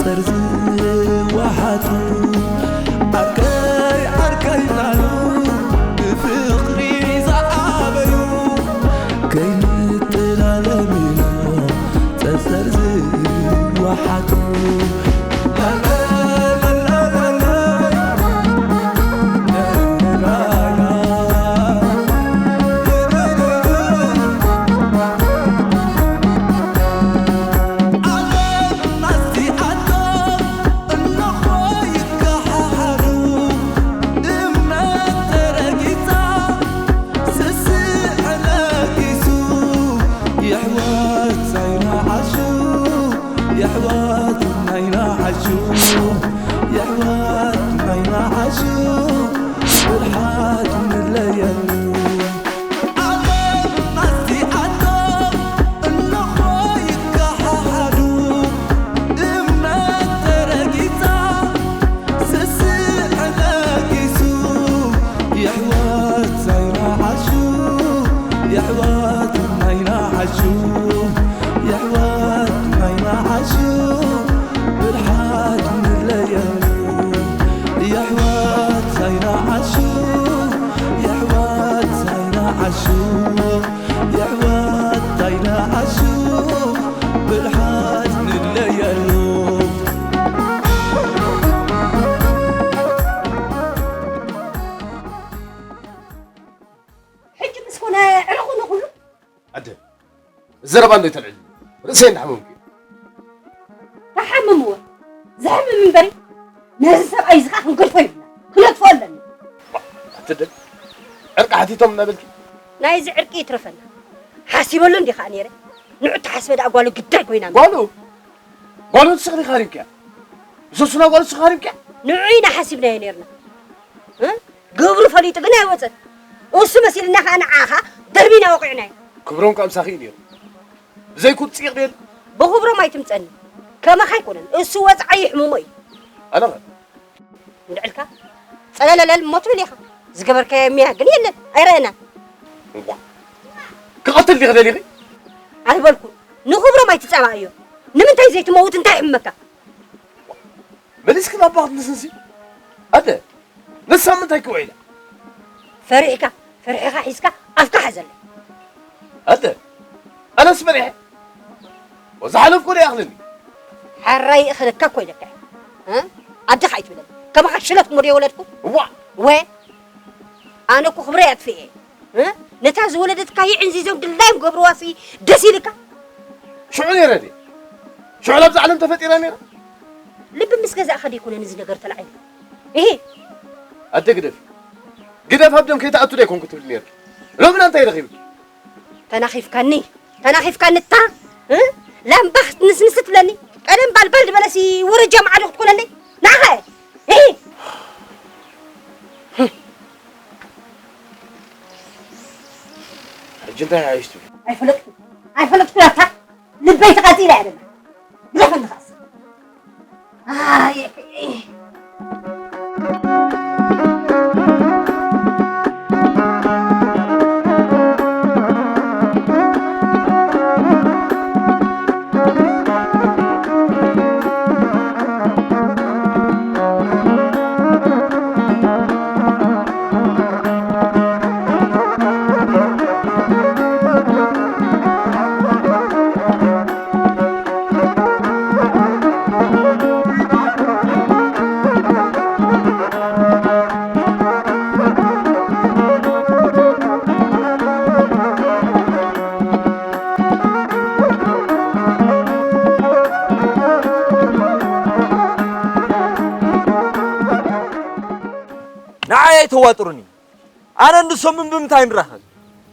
ዝወሓጡ ዓርከይ ዓርከይ እናሉ ብፍቕሪ ዝዓበዩ ከይንጠላለም ኢሎም ጸጸር ዝወሓጡ የሕዋት ናይና ዓሹ፣ የሕዋት ናይና ዓሹ፣ የሕዋት ናይና ዓሹ፣ ብርሓት ንለየሉ። ዓለም ኣስቲኣቶም እንኾ ይከሓሓዱ፣ እምነት ተረጊጻ፣ ስስዕ ነጊሱ። የሕዋት ናይና ዓሹ፣ የሕዋት ናይና ዓሹ፣ የሕዋት ናይና ዓሹ፣ ብርሓት ንለየሉ። የሕዋት ናይና ዓሹ፣ የሕዋት ናይና ዓሹ፣ የሕዋት ናይና ዓሹ፣ ብርሓት ንለየሉ። ሕጂ ምስ ኮነ ዕርቑ ንኹሉ ኣደ፣ ዘረባ እንዶ ይተልዕል። ርእሰይ እንዳሓመምኩ። ተሓምምዎ። ዘሕምም እምበሪ፣ ነዚ ሰብኣይ እዚ ኸዓ ክንገድፎ ይብልና። ክነጥፍኦ ኣለና። ኣትደ፣ ዕርቂ ሓቲቶም እናበልኪ? ናይዚ ዕርቂ ይትረፈና። ሓሲበሉ እንዲ ኸዓ ነይረ። ንዑ ተሓስበ ደኣ ጓሉ ግዳይ ኮይና። ጓሉ? ጓሉ ንስኺ ዲኺ ሃሪምክያ? ንሰሱና ጓሉ ንስኺ ሃሪምክያ? ንዑ ኢና ሓሲብናዮ ነይርና። እ? ግብሩ ፈሊጡ ግን ኣይወፀን። እሱ መሲልና ኸዓ ንዓኻ ደርቢና ወቒዕናዮ። ክብሮም ከኣ ምሳኺ እዩ ነይሩ። ብዘይኩ ጽይቕ በል። ብኽብሮም ኣይትምጸኒ። ከማኻ ኣይኮነን። እሱ ወጽዓይ ይሕምሞ እዩ። ኣነ ኸ? እንድዕልካ ጸለለለል እሞ ትብል ኢኻ። ዝገበርካዮ እምያ ግን የለን። ኣይረኣናን። እዋ። ክቐትል ዲኺ ደሊኺ? ኣይበልኩን። ንኽብሮም ኣይትጸባእዮ። ንምንታይ ዘይትመውት እንታይ ይሕመካ? መሊስኪ ናባ ክትምስንሲ? ኣደ፣ ንሳ ምንታይ ክውዒላ? ፈሪሕካ፣ ፍርሕኻ ሒዝካ ኣፍካ ሓዘለይ። ኣደ፣ ኣነስ ፈሪሐ? ዝሓለፍኩ ዶ ይኣኽለኒ? ሓራይ ይእኽለካ እኮ ኢለካ። እ? ኣደኻ ኣይትብለኒ። ከማኻ ሽለት እሞ ዶ የወለድኩ? እዋ! ወ-፣ ኣነ እኮ ክብረይ ኣጥፊኤ። እ? ነታ ዝወለደትካ ይዕንዚዞም ድላዮም ገብርዋሲ ደስ ኢልካ? ሽዑ ነይረ ድየ? ሽዑ ላብዛ ዓለም ተፈጢረ ነይረ? ልቢ ምስ ገዛእኻ ደይኮነ ነዚ ነገር ተላዒሉ። እሂ! ኣደ ግደፊ። ግደፍ ኣብ ደም ከይትኣቱ ደይኮንኩ ትብሊ ነይርኪ። ሎምና እንታይ ረኺብኪ? ተናኺፍካኒ። ተናኺፍካኒ እታ፣ እ? ላምባ ክትንስንስ ትብለኒ። ቀደም ባልባል ዝበለሲ ወረጃ ማዕዶ ክትኮነለይ። ንዓኻ እየ። እሂ! ሕጂ እንታይ ሓይሽ ትብሊ? ኣይፈለጥኩ። ኣይፈለጥኩ ያታ። ልበይ ተቃጺላ እያ ደላ። ግደፈኒ ኻስ። ኣይ፣ ንዓይ ኣይተዋጥሩኒ። ኣነ ንሶምን ብምንታይ ንራኸብ?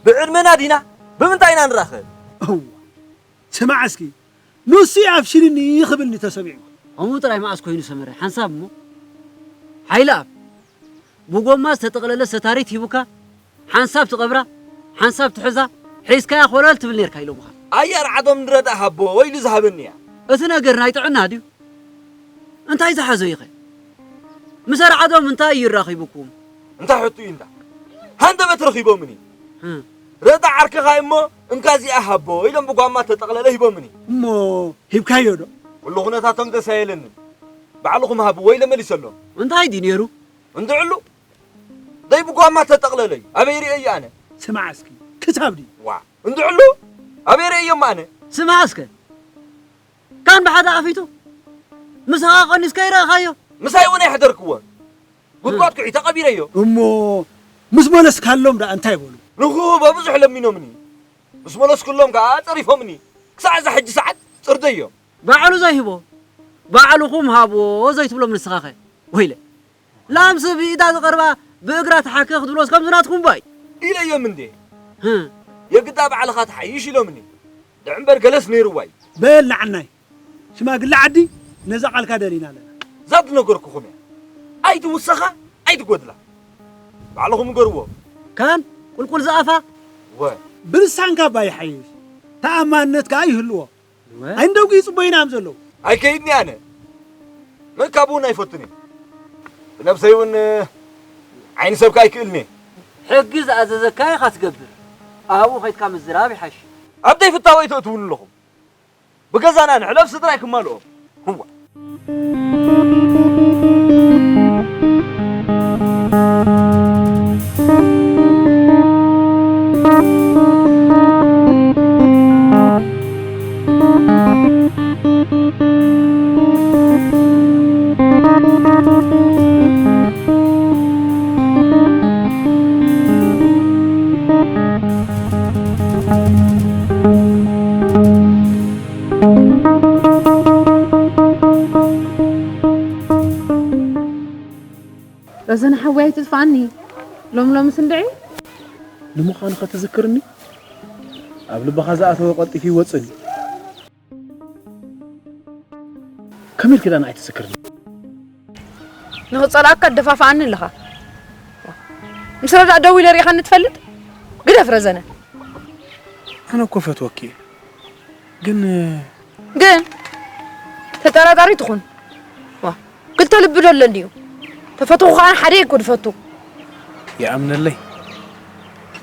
ብዕድመና ዲና? ብምንታይ ኢና ንራኸብ? እዋ፣ ስማዕ እስኪ፣ ንሱ ይኣፍሽልኒ ክብልኒ ተሰሚዑ። ከምኡ ጥራይ መዓስ ኮይኑ ሰመረ፣ ሓንሳብ እሞ። ሓይለኣብ፣ ብጎማ ዝተጠቕለለ ሰታሪት ሂቡካ፣ ሓንሳብ ትቐብራ፣ ሓንሳብ ትሕዛ፣ ሒዝካያ ኮለል ትብል ኔርካ ኢሎምኻ። ኣየ ኣርዓዶም ንረዳእ ሃቦ፣ ወይሉ ዝሃበኒ እያ። እቲ ነገር ናይ ጥዕና ድዩ? እንታይ ዝሓዞ ኢኸ? ምስ ኣርዓዶም እንታይ እዩ ይራኺቡኩም? እንታይ ሕቱ እዩ እንዳ? ሃንደበት ረኺቦምኒ። እ። ረዳ ዓርክኻ እሞ እንካ እዚኣ ሃቦ ኢሎም ብጓማ ተጠቕለለ ሂቦምኒ። እሞ ሂብካዮ ዶ? ኩሉ ኩነታቶም ደስ ኣየለንን። ባዕልኹም ሃብዎ ኢለ መሊሰሎም። እንታይ ድዩ ነይሩ? እንድዕሉ ደይ ብጓማ ተጠቕለለይ። ኣበይ ርእየዮ ኣነ? ስማዕ እስኪ፣ ክሳብ ድዩ? ዋ፣ እንድዕሉ ኣበይ ርእየዮም ኣነ? ስማዕ እስከ፣ ካን ብሓደ ኣፊቱ ምሳኻ ቀኒስካ ይረእኻዮ? ምሳይ እውን ኣይሕደርክዎን። ጉድጓድ ኩዒተ ቀቢረዮ። እሞ ምስ መለስካሎም ደኣ እንታይ በሉ? ንኹ በብዙሕ ለሚኖምኒ። ምስ መለስኩሎም ከኣ ጸሪፎምኒ። ክሳዕ እዛ ሕጂ ሰዓት ጽርደዮም። ባዕሉ ዘይህቦ ባዕልኹም ሃብዎ ዘይትብሎም ንስኻኸ? ወይለ። ላም ሰብ ኢዳ ዝቐርባ ብእግራ ትሓክኽ ትብሎስ ከምዚ ናትኩም ባይ። ኢለዮም እንዴ? ህም። የግዳ ባዕልኻ ትሓይሽ ኢሎምኒ። ደዕምበር ገለስ ነይርዋ እዩ። በል ንዓናይ ሽማግለ ዓዲ ነዛ ቃልካ ደሊና ኣለና። እዛ ዝነገርኩኹም እያ። ኣይትውሰኻ፣ ኣይትጎድላ። ባዕልኹም ንገርዎ። ካን ቁልቁል ዝኣፋ? ወ። ብልሳንካ እባ ይሓይሽ። ተኣማንነት ከኣ ይህልዎ። ወ። ኣይንደጉ ይጽበዩና እዮም ዘለዉ። ኣይከይድኒ ኣነ። ምእካብ እውን ኣይፈቱን እየ። ብነብሰይ እውን ዓይኒ ሰብካ ኣይክእልኒ እየ። ሕጊ ዝኣዘዘካ ኢኻ ትገብር። ኣብኡ ኸይድካ ምዝራብ ይሓሽ። ኣብ ዘይፍታወይ ተእትውኒ ኣለኹም። ብገዛና ንሕለፍ ስድራይ ክማልኦም። ህዋ። ረዘነ ሓወይ ኣይትጥፍኣኒ። ሎም ሎምስ እንድዒ? ንምዃኑ ኸ ትዝክርኒ? ኣብ ልብኻ ዝኣተወ ቀልጢፉ ይወጽእኒ። ከመይ ኢልኪ ደኣ ንዓይ ትዝክርኒ? ንኽጸልኣካ ትደፋፍኣኒ ኣለኻ። ምስ ረዳእ ደው ኢለ ርኢኻኒ ትፈልጥ? ግደፍ ረዘነ። ኣነ እኮ እፈትወኪ እየ። ግን ግን ተጠራጣሪ ትኹን። ዋ፣ ክልተ ልቢ ዶ ኣለኒ እዩ? ተፈትኹ ከኣ ሓደ እኮ ድፈቱ። ይኣምነለይ።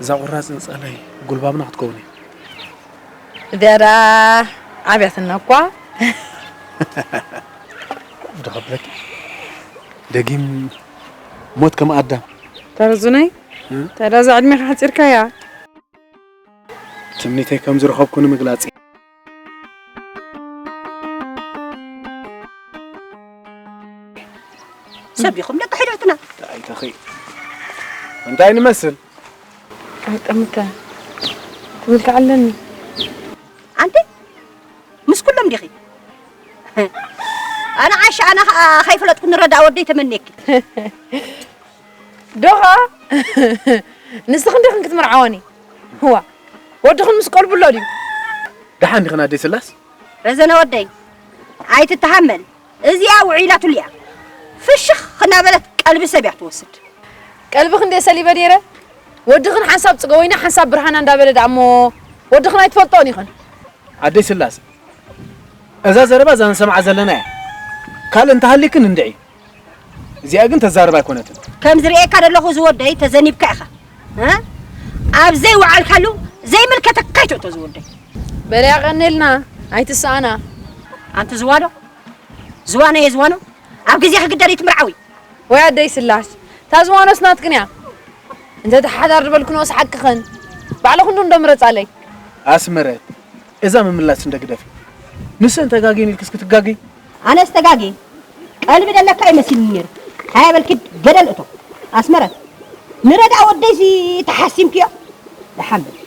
እዛ ቁራጽ ንጸለይ ጉልባብና ክትከውን እያ። እዚኣ ደኣ ዓብያትና እኳ። ድኸብለኪ። ደጊም ሞት ከም ኣዳም። ተረዙነይ፣ እ? ተዳዛ ዕድሜኻ ሓጺርካያ። ትምኒተይ ከም ዝረኸብኩ ንምግላጽ። ሰብ ዲኹም ደቂ ሕድርትና? እንታይ ተኺ-፣ እንታይ ንመስል? ኣይጠምተ ትብል ከዓለኒ። ኣንቲ ምስ ኩሎም ዲኺ? ኣነ ዓሻ ኣነ ኸ-፣ ኸይፈለጥኩ ንረዳ ወደይ ተመኔኪ። ዶኻ ንስኽን ዲኽን ክትምርዓወኒ? ህዋ፣ ወድኽን ምስ ቀልቡ ኣሎ ድዩ? ደሓን ዲኽን ኣደይ ስላስ? ረዘነ ወደይ፣ ኣይትተሃመል። እዚኣ ውዒላትሉ እያ። ፍሽኽ እናበለት ቀልቢ ሰብ እያ ትወስድ። ቀልብኽ እንዴ ሰሊበ ነይረ? ወድኽን ሓንሳብ ጽገወይና ሓንሳብ ብርሃና እንዳበለ ደኣ እሞ ወድኽን ኣይትፈልጦን ኢኽን። ኣደይ ስላስ፣ እዛ ዘረባ እዛ ንሰምዓ ዘለና እያ። ካልእ እንተሃልይክን እንድዒ። እዚኣ ግን ተዛርብ ኣይኮነትን። ከም ዝርእየካ ዘለኹ ዝወደይ ተዘኒብካ ኢኻ። እ? ኣብ ዘይወዓልካሉ ዘይምልከተካ ይትእቶ ዝወደይ። በለ ያቐንልና ኣይትስኣና። ኣንቲ ዝዋዶ፣ ዝዋኖ እየ ዝዋኖ። ኣብ ግዜ ክግደል ይትምርዓዊ። ወይ ኣደይ ስላስ፣ እታ ዝዋኖስ ናትክን እያ። እንተ ተሓዳር ዝበልክንኦስ ሓቅኽን። ባዕልኽን ዶ ምረጻለይ? ኣስመረት፣ እዛ ምምላስ እንደ ግደፊ። ንሰን ተጋግየን ኢልክስ ክትጋገይ? ኣነስ ተጋግየ። ቀልቢ ደለካ እዩ መሲሉኒ ነይሩ። ሃያ በልኪ ገደል እቶ። ኣስመረት፣ ንረድኣ ወደይሲ ተሓሲምክዮ? ደሓን በል።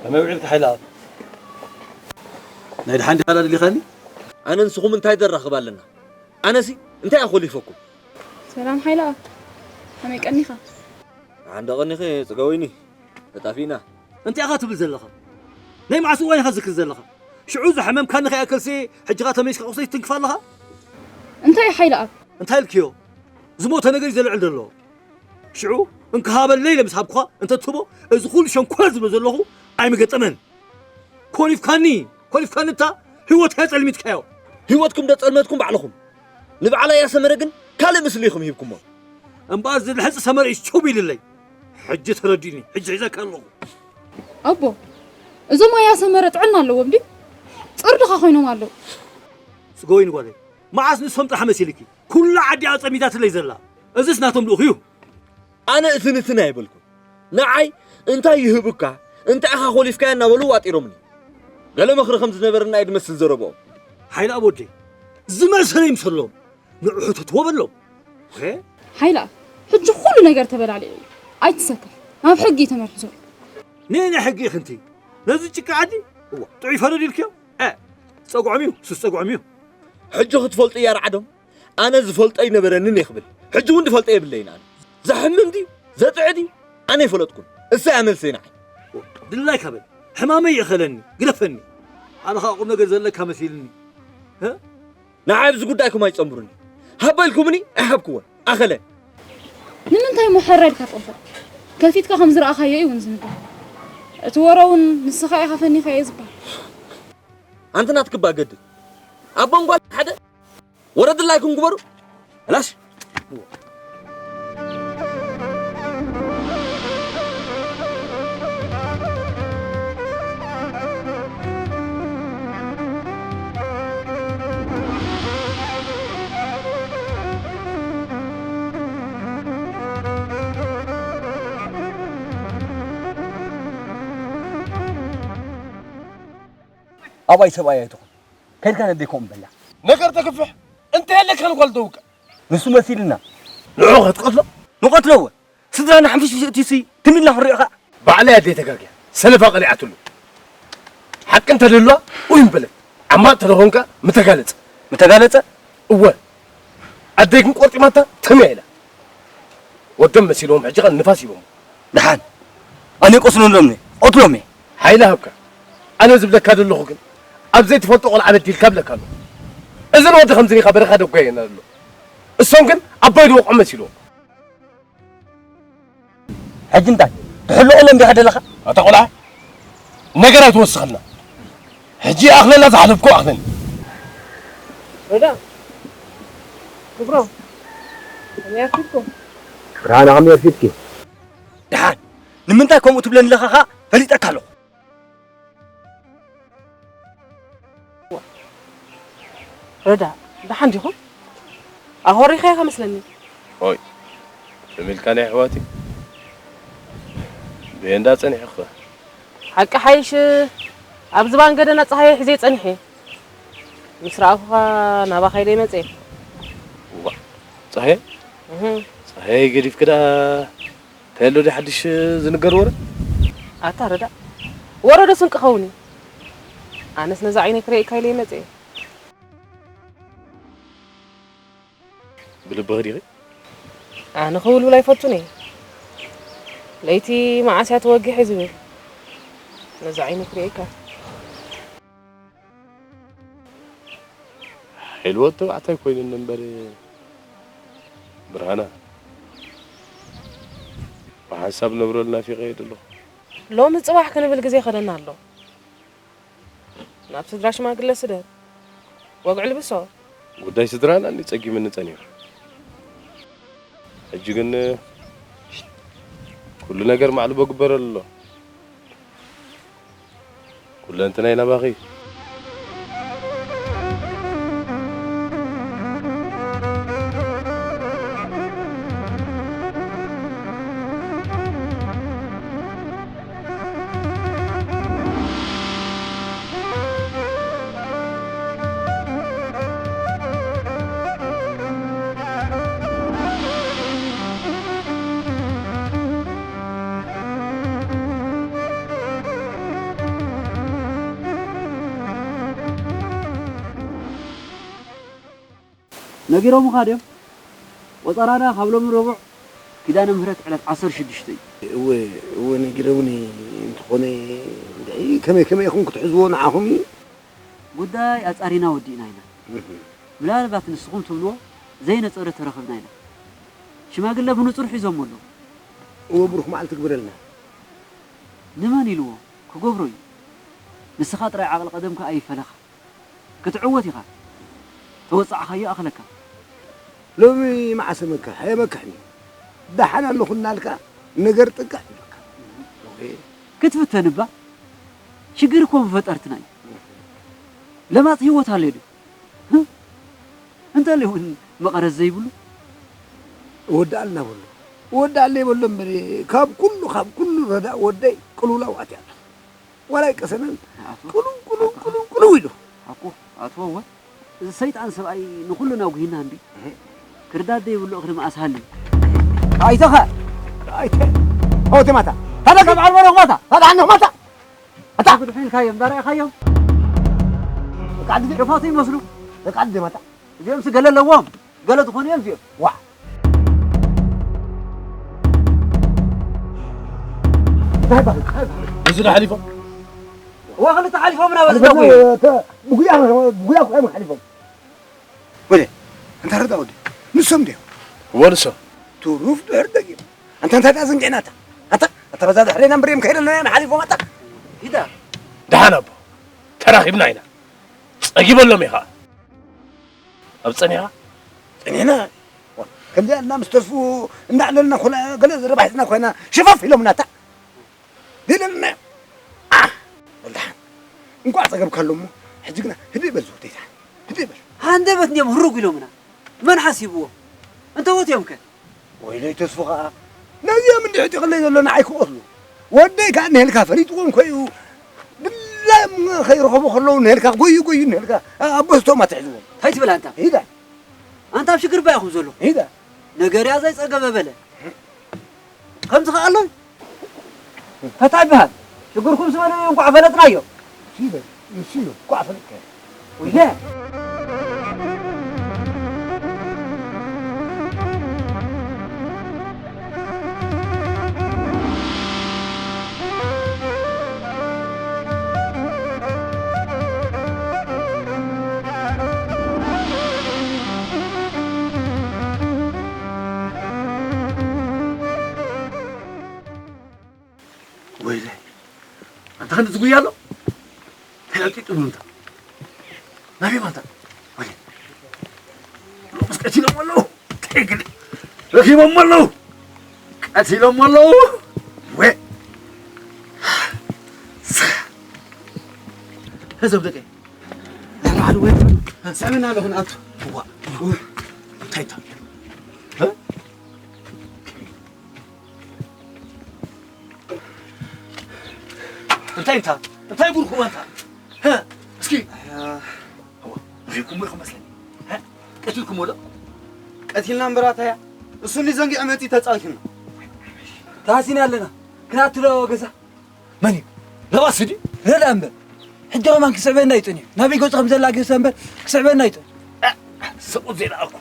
ከመይ ውዒልካ ሓይልኣብ? ናይ ደሓን ዲኻ ደሊኻኒ? ኣነ ንስኹም እንታይ ደራኽብ ኣለና? ኣነሲ እንታይ ኣኾሊፈኩም? ሰላም ሓይልኣብ፣ ከመይ ቀኒኻ? ሓንደ ቀኒኺ ጽገወይኒ ተጣፊእና። እንታይ ኢኻ ትብል ዘለኻ? ናይ መዓስ እዋን ኢኻ ዝክር ዘለኻ? ሽዑ ዝሓመምካኒ ከይኣከልሲ፣ ሕጂ ኸኣ ተመሊስካ ቁስለይ ትትንክፍ ኣለኻ? እንታይ ሓይለ ኣብ? እንታይ ኢልክዮ? ዝሞተ ነገር እዩ ዘልዕል ዘሎ። ሽዑ እንካ ሃበለይ ኢለ ምስ ሃብኩኻ እንተ ትህቦ፣ እዚ ኩሉ ሸንኮለል ዝብሎ ዘለኹ ኣይምገጠመን። ኮሊፍካኒ፣ ኮሊፍካኒ እታ ህይወት እያ ጸልሚትካዮ። ህይወትኩም ዶ ጸልመትኩም ባዕልኹም? ንበዓል ኣያ ሰመረ ግን ካልእ ምስሊ ኢኹም ሂብኩሞ። እምበኣር እዚ ልሕጺ ሰመረ እዩ ችው ኢልለይ። ሕጂ ተረዲእኒ፣ ሕጂ ሒዘካ ኣለኹ። ኣቦ፣ እዞም ኣያ ሰመረ ጥዕና ኣለዎም ድዩ? ጽርድኻ ኮይኖም ኣለዉ። ስጎይን ጓለይ፣ መዓስ ንሶም ጥራሕ መሲልኪ? ኩላ ዓዲ ኣጸሚታትለይ ዘላ። እዝስ ናቶም ልኡኽ እዩ። ኣነ እትንትን ኣይበልኩን። ንዓይ እንታይ ይህቡካ፣ እንታይ ኢኻ ኮሊፍካዮ እናበሉ ዋጢሮምኒ። ገለ ምኽሪ ከም ዝነበረና እዩ ዝመስል ዘረብኦም። ሓይለ ኣብ ወደይ፣ ዝመሰለ ይምሰሎም። ንዑ ሕተትዎ በሎም። ወ? ሓይለ ኣብ፣ ሕጂ ኩሉ ነገር ተበላሊዑ እዩ። ኣይትሰከፍ። ናብ ሕጊ እዩ ተመርሒሱ። ንየናይ ሕጊ ኢኽንቲ? ነዚ ጭቃ ዓዲ? እዋ፣ ጥዑይ ፈረድ ኢልክዮ? እ፣ ጸግዖም እዩ፣ ሱስ ጸግዖም እዩ። ሕጂ ክትፈልጡ እያ ርዓዶም። ኣነ ዝፈልጦ ኣይነበረንን እየ ክብል። ሕጂ እውን ዝፈልጦ የብለይን ኣነ። ዘሕምም ድዩ? ዘጥዕ ድዩ? ኣነ ኣይፈለጥኩን። እሳ እያ መልሰይ ንዓይ። ድላይካ በል። ሕማመይ ይእኸለኒ፣ ግደፈኒ። ኣነ ኸኣ ቁም ነገር ዘለካ መሲልኒ። እ? ንዓይ ኣብዚ ጉዳይኩም ኣይጸንብሩኒ። ሃበ ኢልኩምኒ ኣይሃብክዎን። ኣኸለ። ንምንታይ እሞ ሕራይ ኢልካ ትቕንጥጥ? ከፊትካ ከም ዝረኣኻዮ እዩ እውን ዝንገር። እቲ ወረ እውን ንስኻ ኢኻ ፈኒኻዮ ዝበሃል። ኣንቲ ናትክባ ገድል። ኣቦን ጓል ሓደ ወረ ድላይኩም ግበሩ። ላሽ። ኣባይ ሰብኣይ ኣይትኹን። ከድካ ነደይ ከምኡ በላ። ነገር ተግፍሕ። እንታይ ኣለካ ንጓል ተውቅዕ? ንሱ መሲልና። ንዑ ክትቀትሎ? ንቐትሎ እወ። ስድራና ሓምሽሽ እቲሲ ትም ኢልና ክንሪኦ ኸኣ። ባዕለይ ኣደይ ተጋግያ። ሰለፋ ቀሊዓትሉ። ሓቂ እንተልህልዋ ኡይ ምበለት። ዓማቕ እንተደኾንካ ምተጋለጸ። ምተጋለጸ? እወ። ኣደይ ግን ቆርጢማታ ትም እያ ኢላ። ወዶም መሲልዎም ሕጂ ኸኣ ንፋስ ሂቦም። ደሓን። ኣነ ቆስለሎም እየ። ቀትሎም እየ። ሓይሊ ሃብካ። ኣነ ዝብለካ ዘለኹ ግን ኣብ ዘይትፈልጦ ቆልዓ በዲልካ እብለካ ኣለኹ። እዘን ወዲ ከምዚ ኢኻ በረኻ ደጓየና ዘሎ። እሶም ግን ኣባይ ዝወቕዖ መሲልዎም። ሕጂ እንታይ? ትሕልቐሎም ዲኻ ደለኻ? ኣታ ቆልዓ፣ ነገር ኣይትወስኸልና። ሕጂ ኣኽለላ ዝሓለፍኮ ኣኽለኒ። ረዳ፣ ክብሮ፣ ከመይ ኣርፊድኩም? ብርሃና፣ ከመይ ኣርፊድኪ? ደሓን፣ ንምንታይ ከምኡ ትብለኒ ኣለኻ ኸኣ ፈሊጠካ ኣለኹ። ረዳ፣ ደሓን ዲኹም? ኣኾሪኻዮ ከመስለኒ። ኦይ፣ ትም ኢልካ ናይ ኣሕዋቲ። ብኤንዳ ጸኒሕኻ። ሓቂ ሓይሽ፣ ኣብ ዝባን ገደና ጸሃየ ሒዘ ጸኒሐ። ምስ ረኣኹኻ ናባኻ ኢለ መጽየ። እዋ፣ ጸሃየ? እህ። ጸሃየ ገዲፍኪ ደኣ እንታይ ኣሎ ድዩ ሓድሽ ዝንገር ወረ? ኣታ ረዳ፣ ወረ ዶ ስንቂ ኸውን እዩ? ኣነስ ነዛ ዓይነይ ክርእየካ ኢለ መጽየ። ብልብኺ ዲኺ? ኣነ ክውልውል ኣይፈቱን እየ። ለይቲ መዓስ እያ ተወጊሐ ዝብል። ነዛ ዓይነይ ክርእየካ። ሒልወት ተባዕታይ ኮይኑኒ እምበር ብርሃና፣ ብሓንሳብ ነብረሉ ናፊቐ እየ ዘለኹ። ሎሚ ጽባሕ ክንብል ግዜ ይኸደና ኣሎ። ናብ ስድራ ሽማግለ ስደድ። ወግዒ ልብሶ። ጉዳይ ስድራና እንዲ ጸጊምኒ ጸኒሑ። ሕጂ ግን ኩሉ ነገር ማዕልቦ ግበረሉ ኣሎ። ኩለንትናይ ናባኺ። ነጊሮምኻ ድዮም? ቆጸራና ካብ ሎሚ ረቡዕ ኪዳነ ምህረት ዕለት ዓሰርተ ሽዱሽተ እዩ። እወ፣ እወ ነጊረውኒ። እንተኾነ እንድዒ ከመይ ከመይ ኢኹም ክትሕዝዎ ንዓኹም እዩ? ጉዳይ ኣጻሪና ወዲእና ኢና። እህ። ምናልባት ንስኹም ትብልዎ ዘይነጸረ ተረኽብና ኢና። ሽማግለ ብንጹር ሒዞሞ ኣለዉ። እወ ብሩኽ መዓልቲ ግበረልና። ንመን ኢልዎ ክገብሮ እዩ። ንስኻ ጥራይ ዓቕሊ ቀደምካ ኣይፈለኻ። ክትዕወት ኢኻ። ተወጻዕኻዮ ኣኽለካ። ሎሚ መዓሰ መካሕ፣ ኣየመክሕን እዩ። ደሓን ኣለኹ እናልካ ነገር ጥቅዕ ይብለካ። ክትፍተን እባ ሽግር እኮ ፈጠርትና እዩ። ለማጽ ህይወት ኣሎ ዶ? ህም? እንተለ እውን መቐረት ዘይብሉ። እወዳእልና በሎ። እወዳእለ ይበሎ እምበር ካብ ኩሉ፣ ካብ ኩሉ ረዳእ ወደይ ቅልውላው ኣትያቱ። ዋላ ኣይቀሰነን። ኣቶ ቅሉ፣ ቅሉ፣ ኣቶ ቅሉ፣ ቅሉ ኢሉ። ኣኮ፣ ኣቶ እወ፣ እዚ ሰይጣን ሰብኣይ ንኹሉ ናጉሂና እንዲ። እህ። ክርዳድ ዘይብሉ እኽሊ መኣስ ሃልዩ። ኣይተኸ። ኣይተ። ሆቴ ማታ። ታዲያ ካብ ዓርባና ኹማታ። ታዲያ ዓንዲ ኹማታ። ኣታ። ብድሕንካዮም፣ ዳርኣኻዮም። ደቂ ዓዲ ሸፋቱ ይመስሉ። ደቂ ዓዲ ማታ። እዚኦም ስገለ ኣለዎም። ገለ ዝኾኑ እዮም እዚኦም። ዋ። እንታይ ይበሃል? እንታይ ይበሃል? እዚ ዶ ሓሊፎም? እዋ፣ ክልተ ሓሊፎም ኢና በዚ ሓሊፎም፣ ደጎ። ተ-፣ ብጉያ፣ ብጉያ እኮ እዮም ሓሊፎም። ወደ፣ ኣንታ ረዳ ወደ፣ ንሶም ድዮም? እዎ፣ ንሶም። ትሩፍ ድሕር ደጊም። ኣንታ እንታይ ደኣ ዘንጊዕና ኣታ? ኣታ፣ ኣታ በዛ ድሕሬና እምበር እዮም ከይደለና ኢና ሓሊፎም ኣታ። ሂዳ። ደሓን ኣቦ፣ ተራኺብና ኢና። ጸጊበሎም ኢኻ። ኣብ ጸኒኻ? ጸኒሕና። ከምዚኣ እና ምስ ተስፉ እንዳዕለልና ኮላ ገለ ዘረባ ሒዝና ኮይና ሽፈፍ ኢሎምና እታ። ዲለልና። ኣህ! ወልደሓን። እንቋዕ ጸገብካሎም እሞ፣ ሕጂ ግና ህድእ በል ዝወደይ ደሓን። ህድእ በል። ሃንደበት እንድዮም ህሩግ ኢሎምና። መን ሓሲብዎ? እንተ ወትዮም ከ? ወይለይ ተስፉ ኸኣ፣ ነዚኦም እንድሕር ጢቕለይ ዘሎ ንዓይ ክቐትሉ። ወደይ ከኣ እንሄልካ ፈሊጥዎም ኮይኑ፣ ድላዮም ከይረኸቡ ከለዉ እንሄልካ፣ ጎዩ፣ ጎዩ እንሄልካ፣ ኣቦስቶም ኣትሒዝዎም። እንታይ ትብል ኣንታ? ሂዳ። ኣንታ ኣብ ሽግር ባ ኢኹም ዘለኹም? ሂዳ። ነገርያ ዘይጸገበ በለ። ከምዚ ከኣ ኣሎ? ፈታ ይበሃል። ሽግርኩም ዝበለ እንቋዕ ፈለጥናዮ። እሺ በል፣ እሺ በል፣ እንቋዕ ፈለጥካዮ። ወይለ። ወይለይ፣ ኣንታ ክንዲ ዝጉያ ኣሎ? ተላቂጡ ብሉንታ። ናበይ ማንታ? ወይለይ። ሎምስ ቀቲሎም ኣለዉ። እንታይ ግን ረኺቦም ኣለዉ። ቀቲሎም ኣለዉ። ወ-፣ ህዞም ደቀይ። ላዕሊ ወይ ሰብና ኣለኹ ንኣቱ። ዋ። እንታይ እንታ? እ? እንታይ እንታ? እንታይ ጉድኩም ኣንታ? ሀ? እስኪ። ኣዋ፣ ረኺብኩሞ ኢኹም መስለኒ። ሀ? ቀቲልኩሞ ዶ? ቀቲልና እምበር ኣታያ። እሱ እንዲ ዘንጊዑ መፂኡ ተፃዊቱና። ተሃሲና ኣለና። ክናቱ ዶ ገዛ? መን እዩ? ለባስ ድዩ? ረዳ እምበር። ሕጂ ከማን ክስዕበና ይጥን እዩ። ናበይ ገፁ ከም ዘላ ገሳ እምበር ክስዕበና ይጥን። እ፣ ሰብኡት ዘይለኣኩ።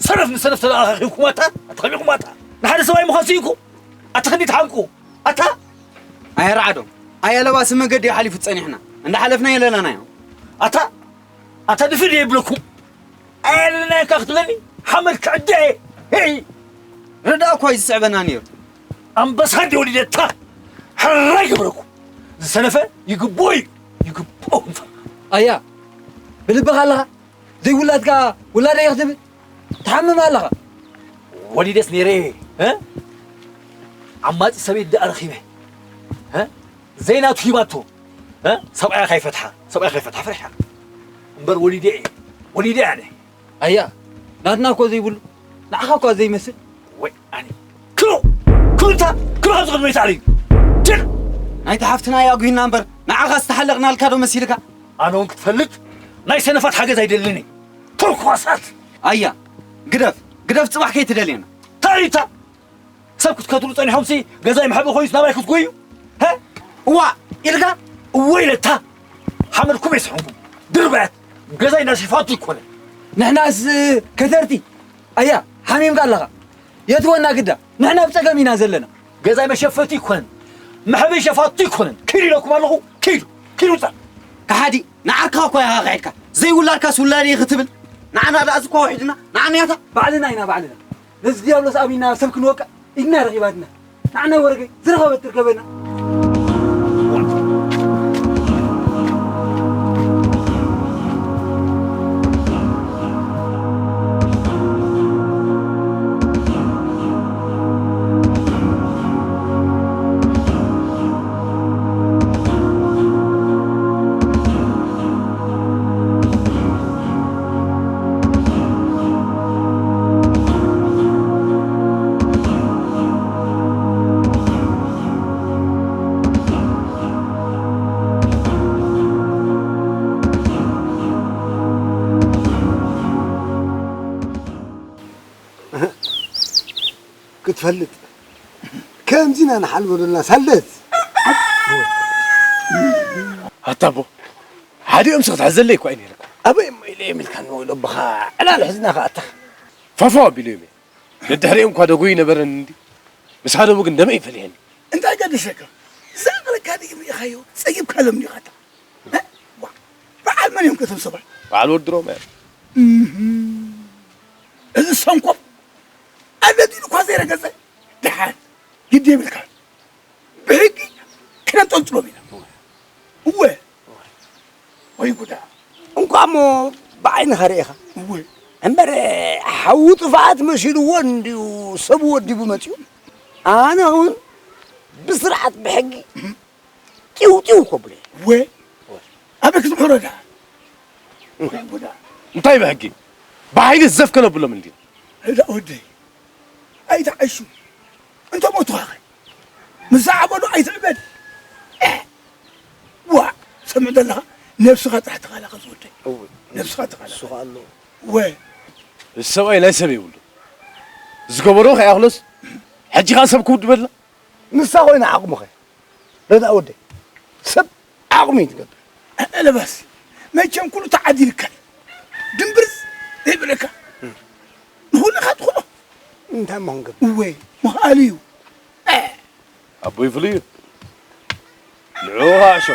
ሰነፍ ንሰነፍ ተለኣኻኺብኩም ኣታ? ኣታ ከመይኩም ኣታ? ንሓደ ሰብኣይ ምዃን ስኢንኩም? ኣታ ክንዲ ትሓንቁ? ኣታ? ኣያ ረዓዶ፣ ኣያ ለባሲ መገዲ ሓሊፉ ጸኒሕና። እንዳሓለፍና የለናናዮ። ኣታ? ኣታ ድፍእ ድየ ይብለኩም? ኣያ ለናዮ እካ ክትብለኒ? ሓመድ ክዕደ እየ። ሄይ! ረዳእ እኳ እዩ ዝስዕበና ነይሩ። ኣንበሳ ድየ ወሊደታ? ሕራይ ይገብረኩም። ዝሰነፈ ይግብኦ እዩ። ይግብኦ። ኣያ፣ ብልብኻ ኣለኻ? ዘይውላድካ ውላደይ ክትብል ትሓምም ኣለኻ። ወሊደስ ነይረ እየ፣ እ? ዓማጺ ሰበይቲ ደኣ ረኺበ፣ እ? ዘይናቱ ሂባቶ፣ እ? ሰብኣያ ካይፈትሓ፣ ሰብኣያ ካይፈትሓ ፈሪሓ። እምበር ወሊደ እየ፣ ወሊደ እየ ኣነ። ኣያ፣ ናትና እኮ ዘይብሉ፣ ንዓኻ እኳ ዘይመስል። ወይ ኣነ። ክሎ፣ ክሎ እንታ፣ ክሎ ኣብዚ ቅድመይ ተኣልዩ። ጅል! ናይቲ ሓፍትና እያ ኣጉሂና እምበር፣ ንዓኻ ዝተሓለቕናልካ ዶ መሲልካ? ኣነ እውን ክትፈልጥ ናይ ሰነፋት ሓገዝ ኣይደልን እየ። ተርኳሳት! ኣያ፣ ግደፍ፣ ግደፍ ጽባሕ ከይትደልየና። ታሪታ! ሰብ ክትከትሉ ጸኒሖምሲ ገዛይ መሕብኢ ኮይኑስ ናባይ ክትጎዩ? ሀ? እዋ ኢልካ? እወ ኢለታ! ሓመድኩም የስሕንኩም። ድርባያት! ገዛይ እንዳሸፋቱ ይኮነ። ንሕናስ ከተርቲ! ኣያ፣ ሓሚምካ ኣለኻ። የትወና ግዳ። ንሕና ኣብ ጸገም ኢና ዘለና። ገዛይ መሸፈቲ ኣይኮነን፣ መሕበይ ሸፋቱ ኣይኮነን። ኪዱ ኢለኩም ኣለኹ። ኪዱ፣ ኪዱ ውጻእ። ከሓዲ፣ ንዓርክኻ እኮ ኢኻ ከሒድካ። ዘይውላድካስ ውላድ እየ ክትብል፣ ንዓና ደኣ እዚ እኮ ውሒድና፣ ንዓና ያታ። ባዕልና ኢና፣ ባዕልና። ነዚ ዲያብሎስ ኣሚና ሰብ ክንወቅዕ ኢድና ረኺባትና። ንዓና ወረገ ዝረኸበት ትርከበና። ክትፈልጥ ከምዚ ኢና ንሓልበሉና ሳልደት። ኣታ ኣቦ፣ ሓዲኦም ስኽ ትሕዘለይ እኳ እዩ ነይርካ። ኣበይ እሞ ኢለ እዮም ኢልካ ንወይሎ ኣቦኻ ዕላል ሕዝና ከኣታ። ፋፋው ኣቢሉ እዮም። ደድሕሪኦም እኳ ደጎይ ነበረን እንዲ። ምስ ሃደሙ ግን ደመይ ፈሊሐኒ። እንታይ ገደሰካ? ዝኣኽለካ ድዩ ርኢኻዮ? ጸጊብካሎም ዲኻ? እ? ዋ፣ በዓል መን እዮም ከቶም ሰባት? በዓል ወዲ ሮማ እዮም። እህ። እዚ ሰንኮፍ ኣለዲሉ እኳ ዘይረገጸ ደሓን ግዲ የብልካ። ብሕጊ ክነንጠልጥሎም ኢና። እወ። ወይ ጉዳ። እንኳ እሞ ብዓይንኻ ርኢኻ። እወ። እምበር ሓዊ ጥፍኣት መሲልዎ እንድዩ ሰብ ወዲቡ መጺኡ። ኣነ እውን ብስርዓት ብሕጊ ጢው ጢው ከብሎ። ወ-፣ ኣበይ ክትምሕሮ ደኣ? ወይ ጉዳ። እንታይ ብሕጊ? ብሓይሊ ዘፍ ከነብሎም እንዲና። እዛ ወደይ፣ ኣይትዓሹ። እንተ ሞቱኻኸ? ምስ ዝዓበዱ ኣይትዕበድ። እ፣ ዋ፣ ሰምዕ ዘለኻ? ነብስኻ ጥራሕ ተኻላኸል ዝወደይ። እወ። ነብስኻ ተኻላኸል። እሱ ኸኣ ኣሎ። ወ-፣ እዚ ሰብኣይ ናይ ሰብ የብሉ። ዝገበሮ ከይኣኽሎስ፣ ሕጂ ኸኣ ሰብ ክውድበልና? ንሳ ኮይና ዓቕሙኸ? ረዳ ወደይ፣ ሰብ ዓቕሙ እዩ ዝገብር። ለባሲ፣ መቸም ኩሉ ተዓዲልካ እዩ። ድምብርዝ ዘይብለካ። ንኹሉ ኢኻ ትኽእሎ። እንታይ እሞ ክንገብር? እወ፣ ምኽኣል እዩ። ኣቦይ ፍሉይ እዩ። ንዕኡ ኸዓ ዕሾ።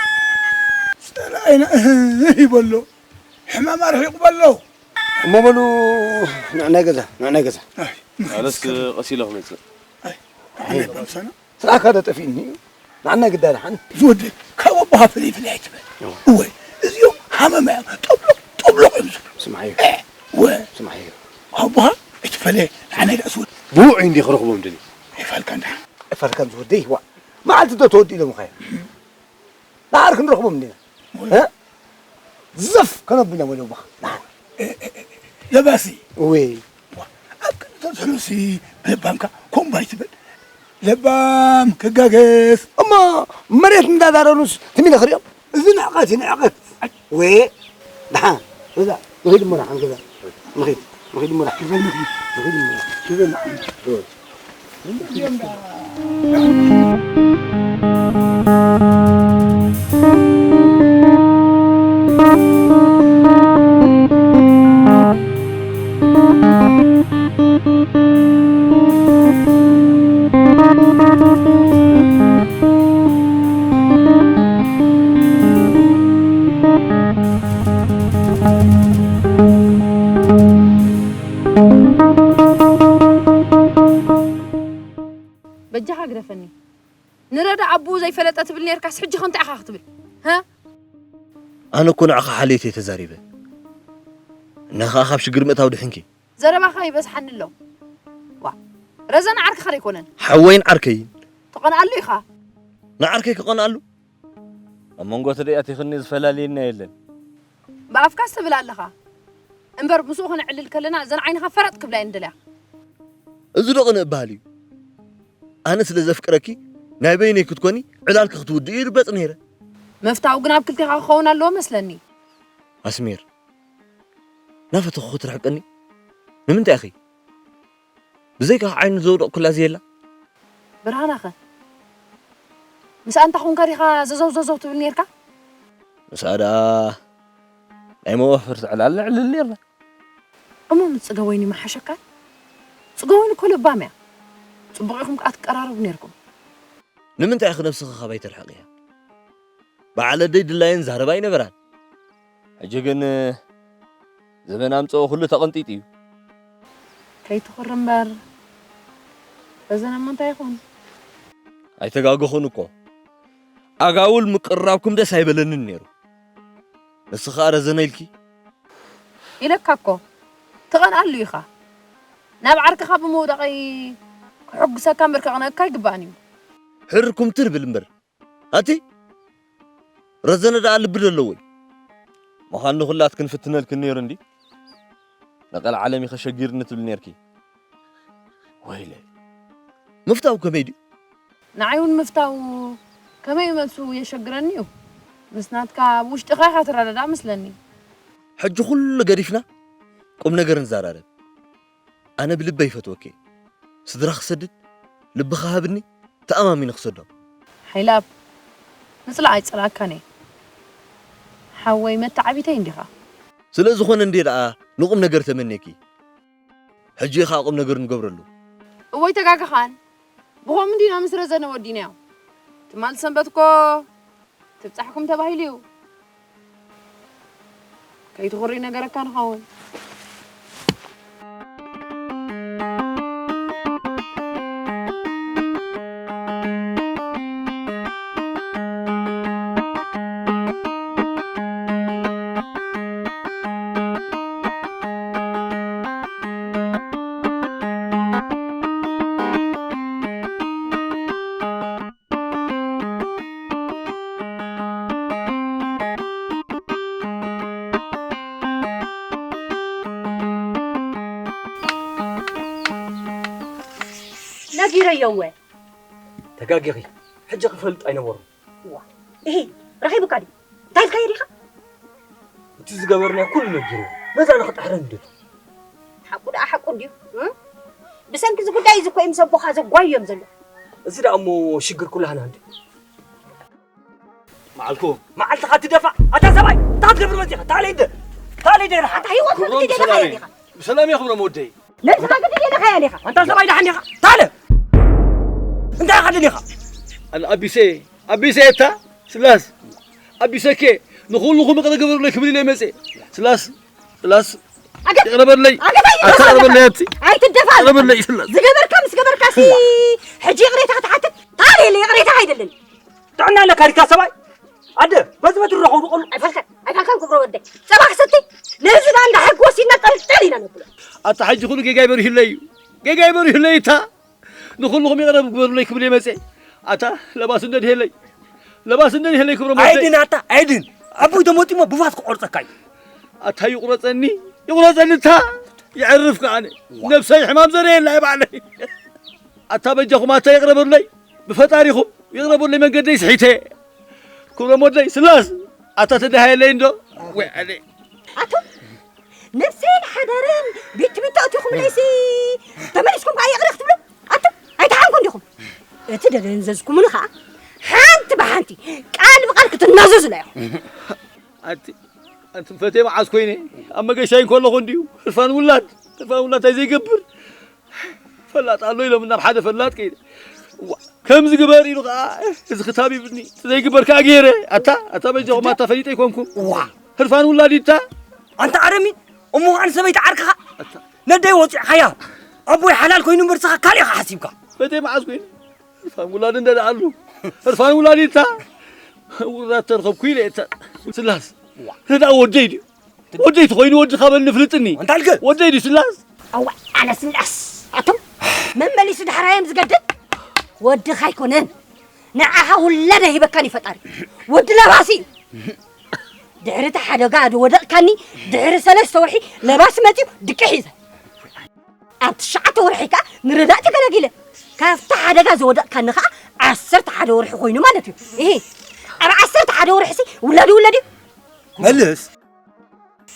ጸላኢና እህ ይበሎ። ሕማም ኣርሒቑ በሎ። እሞ በሉ፣ ንዕናይ ገዛ፣ ንዕናይ ገዛ። ኣይ፣ ኣነስ ቀስ ኢለ ክመጽእ። ኣይ፣ ኣነ ብምሳና። ስራሕካ ዶ ጠፊእኒ እዩ? ንዓና ግዳ ደሓን። ዝወደይ፣ ካብ ኣቦኻ ፍልይ ፍልይ ኣይትበል። እወ። እወ፣ እዚኦም ሃመማ እዮም። ጠብሎቕ፣ ጠብሎቕ እዮም ዝብሉ። ስምዓዮ። እ፣ እወ። ስምዓዮ። ኣቦኻ ኣይትፈለ፣ ንዓና ኢዳ ዝወድ። ብውዑይ እንዲ ክረኽቦም ደልየ። ኣይፋልካን ደሓን። ኣይፋልካን ዝወደይ፣ ዋ። መዓልቲ ዶ ተወዲኡ ኢሎምኻ እዮም? ደሓር ክንረኽቦም እንዲና። እወ። እ? ዘፍ ከነብሎም ወደ ኣቦኻ። ደሓር። እ፣ እ፣ እ፣ ለባሲ። እወ። ዋ፣ ኣብ ክንዲ ተዝሕሉሲ ብለባምካ ኮምባይ ትብል። ለባም ክጋገስ። እሞ መሬት እንዳዳረሩስ ትም ኢለ ክሪኦም? እዚ ንዕቀት እዩ፣ ንዕቀት። ኣይ። ወ፣ ደሓን። እዛ፣ ንኺድ እሞ ደሓን ገዛ። ንኺድ፣ ንኺድ እሞ ደሓን። ንኺድ፣ ንኺድ እሞ ደሓን። በጃኻ ግደፈኒ። ንረዳ ኣቦኡ ዘይፈለጠ ትብል ኔርካስ፣ ሕጂ ኸ እንታይ ኢኻ ክትብል? ሃ? ኣነ እኮ ንዓኻ ሓልዮት እየ ተዛሪበ። ንዓኻ ካብ ሽግር ምእታው ድሕንኪ። ዘረባኻ ይበዝሓኒ ኣሎ። ዋ፣ ረዘን ዓርክኻ ዶ ኣይኮነን? ሓወይን ዓርከይን። ትቐንኣሉ ኢኻ። ንዓርከይ ክቐንኣሉ? ኣብ መንጎ ተደይ ኣቲኽኒ ዝፈላልየና የለን። ብኣፍካስ ትብል ኣለኻ። እምበር ምስኡ ክነዕልል ከለና እዘን ዓይንኻ ፈረጥ ክብላ እየን ደልያ። እዚ ዶ ቅንእ በሃል እዩ? ኣነ ስለ ዘፍቅረኪ ናይ በይነይ ክትኮኒ ዕላልኪ ክትውድኢ ይርበጽ ነይረ። መፍታው ግን ኣብ ክልቴኻ ክኸውን ኣለዎ መስለኒ። ኣስሜር፣ ናፈተኹ ክትርሕቅኒ ንምንታይ ኢኺ? ብዘይካ ዓይኑ ዘውደቕኩላ ዘየላ? ብርሃናኸ? ምስኣ እንታ ኹንካ ዲኻ ዘዘው ዘዘው ትብል ኔርካ? ምስኣ ደኣ ናይ መዋፈርቲ ዕላል ነዕልል ኔርና። እሞ ምስ ጽገወይኒ ምሓሸካ? ጽገወይኒ እኮ ለባም እያ። ጽቡቕ ኢኹም ከኣ ትቀራረቡ ነይርኩም። ንምንታይ ኢኺ ነብስኺ ካባይ ተርሕቕያ? በዓል ኣደይ ድላየን ዛረባ ኣይነበራን። ሕጂ ግን ዘበን ኣምጽኦ ኩሉ ተቐንጢጡ እዩ። ከይትኹር እምበር፣ ረዘነ እሞ እንታይ ይኹን? ኣይተጋገኹን እኮ። ኣጋውል ምቅርራብኩም ደስ ኣይበለንን ነይሩ። ንስኻ ረዘነ ኢልኪ? ኢለካ እኮ። ትቐንኣሉ ኢኻ። ናብ ዓርክኻ ብምውዳቐይ ክሕጉሰካ እምበር ከቕንኣካ ኣይግባእን እዩ። ሕርኩም ትርብል እምበር። ኣቲ ረዘነ ደኣ ልቢ ደለዎ እዩ። ምዃን ንኹላት ክንፍትነልክን ነይሩ እንዲ። ንቐልዓለም ኢኸ ሸጊርኒ ትብል ነይርኪ። ወይለይ። ምፍታው ከመይ ድዩ? ንዓይ እውን ምፍታው ከመይ መልሱ የሸግረኒ እዩ። ምስ ናትካ ኣብ ውሽጥኻ ኢኻ ትረዳዳእ መስለኒ። ሕጂ ኩሉ ገዲፍና ቁም ነገር ንዘራረብ። ኣነ ብልበይ ይፈትወኪ። ስድራ ክሰድድ ልብኻ ሃብኒ፣ ተኣማሚነ ክሰዶ። ሓይላብ፣ ምጽላእ ኣይጸላእካን እየ። ሓወይ መተዓቢተይ እንዲኻ። ስለ ዝኾነ እንድየ ደኣ ንቁም ነገር ተመንየኪ። ሕጂ ኢኻ ቁም ነገር ንገብረሉ። እወ ኣይተጋገኻን። ብኸምኡ እንዲና ምስ ረዘነ ወዲናዮ። ትማል ሰንበት እኮ ትብጻሕኩም ተባሂሉ እዩ። ከይትኹሪ ነገረካ ንኸውን። ነጊረዮ እወ። ተጋጊኺ። ሕጂ ክፈልጥ ኣይነበሮን። ዋ፣ እሂ፣ ረኺቡካ ድዩ? እንታይ ኢልካዮ ዲኻ? እቲ ዝገበርናዮ ኩሉ ነጊሩ። በዛ ንኽጥሕረን ድዩ? ሓቁ ደኣ ሓቁ ድዩ? እ? ብሰንኪ እዚ ጉዳይ እዚ እኮ እዮም ሰቦኻ ዘጓዮም ዘለዉ። እዚ ደኣ እሞ ሽግር ኩላህና እንድዩ። መዓልኩ፣ መዓልትኻ ትደፋ። ኣታ ሰብኣይ፣ እንታይ ክትገብር መጺኻ? ታለይ ደ-፣ ታለይ ደ-፣ ኣታ ህይወት ክብሮም ክትደፋ ብሰላም እየ። ዲኻ? ብሰላም እየ ክብሮም ወደይ። ነብስኻ ግዲ የለኻ እያ ዲኻ? ኣንታ ሰብኣይ ደሓን ዲኻ? ታለ! እንታይ ኢኻ ደሊኻ? ኣነ ኣቢሰ፣ ኣቢሰ እታ ስላስ፣ ኣቢሰኬ፣ ንኹልኹም ይቕረ ግበሩለይ ክብል ኢለ መጼ። ስላስ፣ ስላስ፣ ኣገ-፣ ይቕረ በለይ። ኣገ-፣ ኣታ ይቕረ በለይ ኣቲ። ኣይትደፋ። ይቕረ በለይ ስላስ። ዝገበርካ ምስ ገበርካ ሲ፣ ሕጂ ይቕሬታ ክትሓትት? ታለ የለ ይቕሬታ ኣይደልን። ጥዕና ኣለካ ዲካ ሰብኣይ? ኣደ፣ በዚ በትሪ ረኸቡ ቆሉ። ኣይፈልከን፣ ኣይፈልከን ክብሮ ወደይ። ጸባ ክሰቲ፣ ነዚ ደኣ እንዳ ሕጊ ወሲድና ጠልጠል ኢና ነብሎ። ኣታ ሕጂ ኩሉ ጌጋይ በሪሁለይ እዩ። ጌጋይ በሪሁለይ እታ። ንኹልኹም ይቕረ ግበሩለይ ክብል እየ መጼ። ኣታ ለባስ እንደ ድሄለይ። ለባስ እንደ ድሄለይ ክብሮ ወደይ። ኣይድን ኣታ፣ ኣይድን። ኣቦይ ተሞጢሞ ብፋስ ክቆርጸካ እዩ። ኣታ ይቑረጸኒ፣ ይቑረጸኒ እታ። የዕርፍ ከኣነ። ነብሰይ ሕማም ዘርእየላ እየ ባዕለይ። ኣታ በጃኹም ኣታ ይቕረ በሉለይ። ብፈጣሪኹም ይቕረ በሉለይ መንገደይ ስሒተ። ክብሮም ወደይ ስላስ ኣታ ተደሃየለይ እንዶ። ወይ ኣነ። ኣቶ ነብሰይን ሓዳረን ቤት ትምህርቲ ኣእቲኹምለይሲ ተመሊስኩም ከኣ ይቕረ ክትብሉ? ኣቶ ኣይተሓንኩን ዲኹም? እቲ ደደንዘዝኩምኒ ከኣ ሓንቲ ብሓንቲ ቃል ብቃል ክትናዘዙ ኢኹም። ኣቲ ኣንቲ ፈቴ መዓስ ኮይነ ኣብ መገሻይ እንከለኹ እንድዩ ህርፋን ውላድ፣ ህርፋን ውላድ እንታይ ዘይገብር ፈላጥ ኣሎ ኢሎም ናብ ሓደ ፈላጥ ከይደ። እዋ፣ ከምዚ ግበር ኢሉ ከዓ እዚ ክታብ ይብኒ፣ ዘይግበር ከዓ ገይረ። ኣታ፣ ኣታ በጃኹም ኣታ ፈሊጠ ኣይኮንኩም። እዋ። ህርፋን ውላድ ይታ። ኣንታ ኣረሚ፣ እሞ ኣነ ሰበይቲ ዓርክኻ ኣታ። ነደይ ወፂዕኻያ። ኣቦይ ሓላል ኮይኑ እምበር ንስኻ ካልእ ኢኻ ሓሲብካ። በተይ መዓዝ ኮይኑ? ህርፋን ውላድ እንደ ደኣሉ። ህርፋን ውላድ ይታ። ውራት ተርኸብኩ ኢለ እታ። ስላስ። እዋ። ነዳ ወደይ ድዩ? ወደይ ተኾይኑ ወድኻ በልኒ ፍልጥኒ። ኣንታ ኣልገ። ወደይ ድዩ ስላስ? ኣዋ፣ ኣነ ስላስ። ኣቶም መመሊሱ ዳሕራዮም ዝገድድ ወድኻ ኣይኮነን። ንዓኻ ውላድ ኣይህበካን እዩ ፈጣሪ። ወዲ ለባሲ እዩ። ድሕሪ እቲ ሓደጋ ዝወደቕካኒ ድሕሪ ሰለስተ ወርሒ ለባሲ መፂኡ ድቂ ሒዘ። ኣብ ትሽዓተ ወርሒ ከኣ ንረዳእ ተገላጊለ። ካብቲ ሓደጋ ዝወደቕካኒ ከኣ ዓሰርተ ሓደ ወርሒ ኮይኑ ማለት እዩ። እሂ፣ ኣብ ዓሰርተ ሓደ ወርሒሲ ውላድ ይውለድ እዩ። መልስ።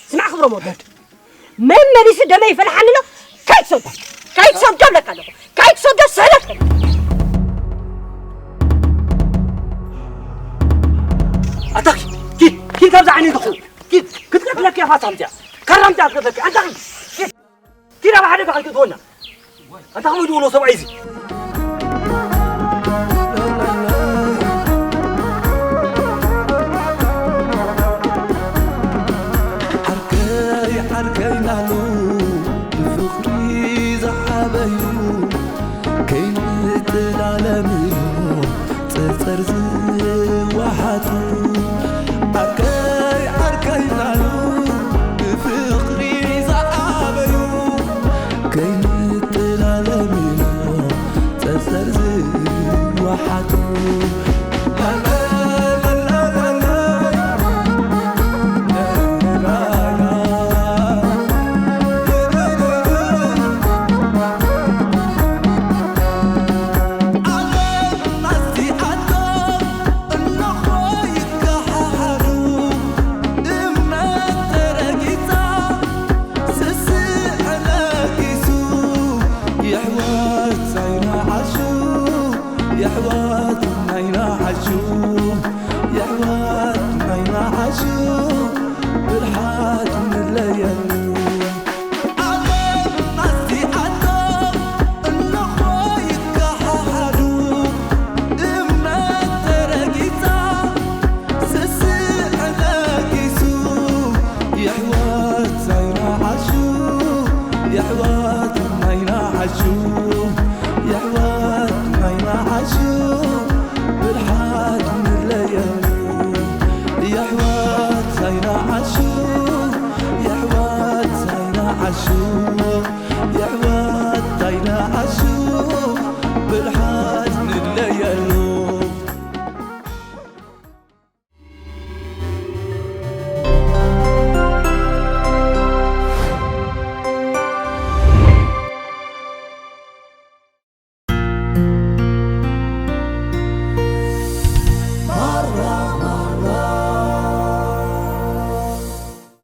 ስማዕ ክብሮም ወደይ፣ መመሊሱ ደመይ ይፈልሓኒ ኣሎ። ከይትሰዶ፣ ከይትሰዶ እብለካ ኣለኹ። ከይትሰዶ ስሕለት ከይት- ኣታ ኪድ፣ ኪድ፣ ኪድ ካብዛ ዓይነይ ትኹ። ኪድ፣ ክትቀትለኪ እያ ፋስ ኣምፅያ። ካራ ኣምፅያ ክትቀትለኪ። ኣታ ኪድ፣ ኪድ፣ ኪድ ኣብ ሓደጋ ከይትእትወና። ኣንታ ከመይ ድውሎ ሰብኣይ እዚ? ለሚኑ ጸጸር ዝወሓጡ። ዓለም ናስቲ ኣቶ እንኾ ይከሓሓዱ፣ እምነት ተረጊጻ ስስዕ ነጊሱ፣ የሕዋት ኣይንዓሹ፣ የሕዋት ኣይንዓሹ፣ የሕዋት ኣይንዓሹ፣ ብርሓት ንለየሉ። ዓለም ናስቲ ኣቶ እንኾ ይከሓሓዱ፣ እምነት ተረጊጻ ስስዕ ነጊሱ፣ የሕዋት ኣይንዓሹ፣ የሕዋት ኣይንዓሹ፣